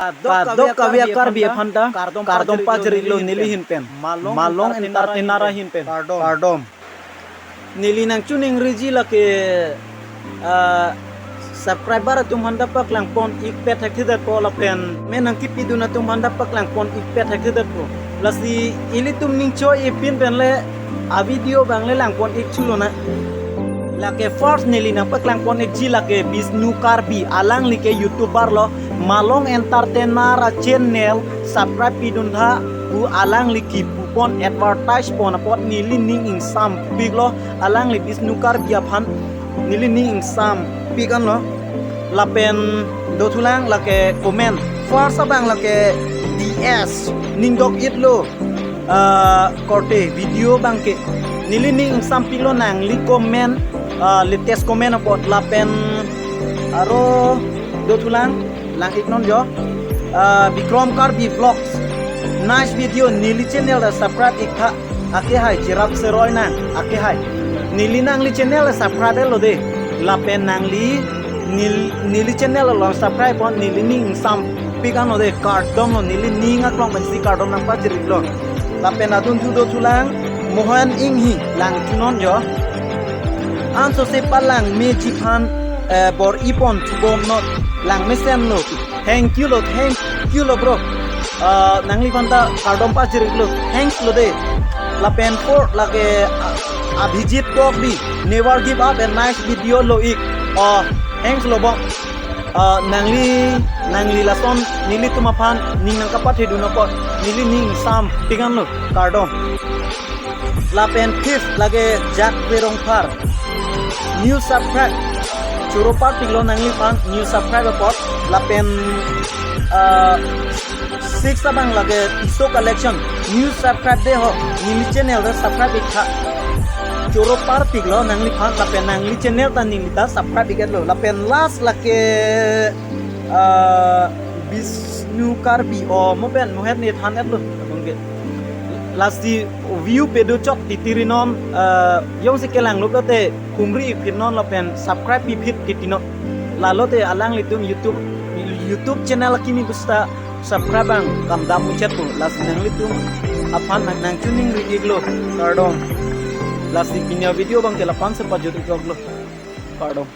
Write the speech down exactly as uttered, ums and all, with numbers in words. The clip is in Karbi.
Kadokave a-Karbi aphanta kardom pajir-iklo neli ahin pen. Malong Entertainer ahin pen. Kardom. Neli nangchiningriji lake, ah, subscriber atum aphanta paklangpon-ik pet thekthedetpo lapen men nangkipidun atum aphanta paklangpon-ik pet thekthedetpo. Lasi ilitum ning choi-e pin pen le a-video abang le langpon-ik chulonang. Lake first neli nangpaklangpon-ikji lake Bishnu Karbi, alangli ke YouTuber lo, Malong Entertainer a-channel subscribe pidun tha pu alangli kipupon advertise pon apot neli ning ingsampiklo, alangli Bishnu Karbi aphan neli ning ingsampik anlo. Lapen dothulang lake comment. First abang lake D S, ning dok-itlo, ah, korte video abangke. Neli ning ingsampiklo nangli comment, ah, latest comment apot. Lapen aro dothulang, lang-iknon jo. Ah, Bikrom Karbi Vlogs. Nice video, neli channel ta subscribe-ik tha. Akehai, cherap seroi nang, akehai. Neli nangli channel ta subscribe-etlo de. Lapen nangli nel-, neli channel along subscribe pon, neli ning ingsampik anlo de, kardom lo, neli ning aklong pensi kardom nangpajir-iklo. Lapen adunthu dothulang, Mohan Inghi, langthunon jo. Ansose palangmeji aphan, eh, bor-ipon thubomnot, langmesenlo. Thank you lo, thank you lo bro. Ah, nangliphan ta kardom pajir-iklo. Thanks lo de. Lapen four lake, ah, Abhijit Tokbi, never give up and nice video lo-ik. Oh, thanks lo bong. Ah, nangli, nangli lason nelitum aphan ning nangkapathedun apot neli ning ingsampik anlo, kardom. Lapen fifth lake Jack Verongphar, new subscribe. Choro parpiklo nangliphan new subscribe apot. Lapen, ah, six abang lake Tisso Collection, new subscribe de ho, neli channel ta subscribe-ik tha. Choro parpiklo nangliphan, lapen nangli channel ta neli ta subscribe-iketlo. Lapen last lake, ah, Bishnu Karbi, o mo pen mo het ne than-etlo. Abangke lasi view pedo chok titirinon, ah, jongsi kelanglo pulote humri-ik phitnon lapen subscribe pi phit titinon. Lalote alanglitum YouTube, YouTube channel akimi pusta subscribe abang kam dam muchotpo, lasi nanglitum aphan nang, nangchiningri-iklo, kardom. Lasi pini a-video abangke lapu-an si pajut-iklo, kardom.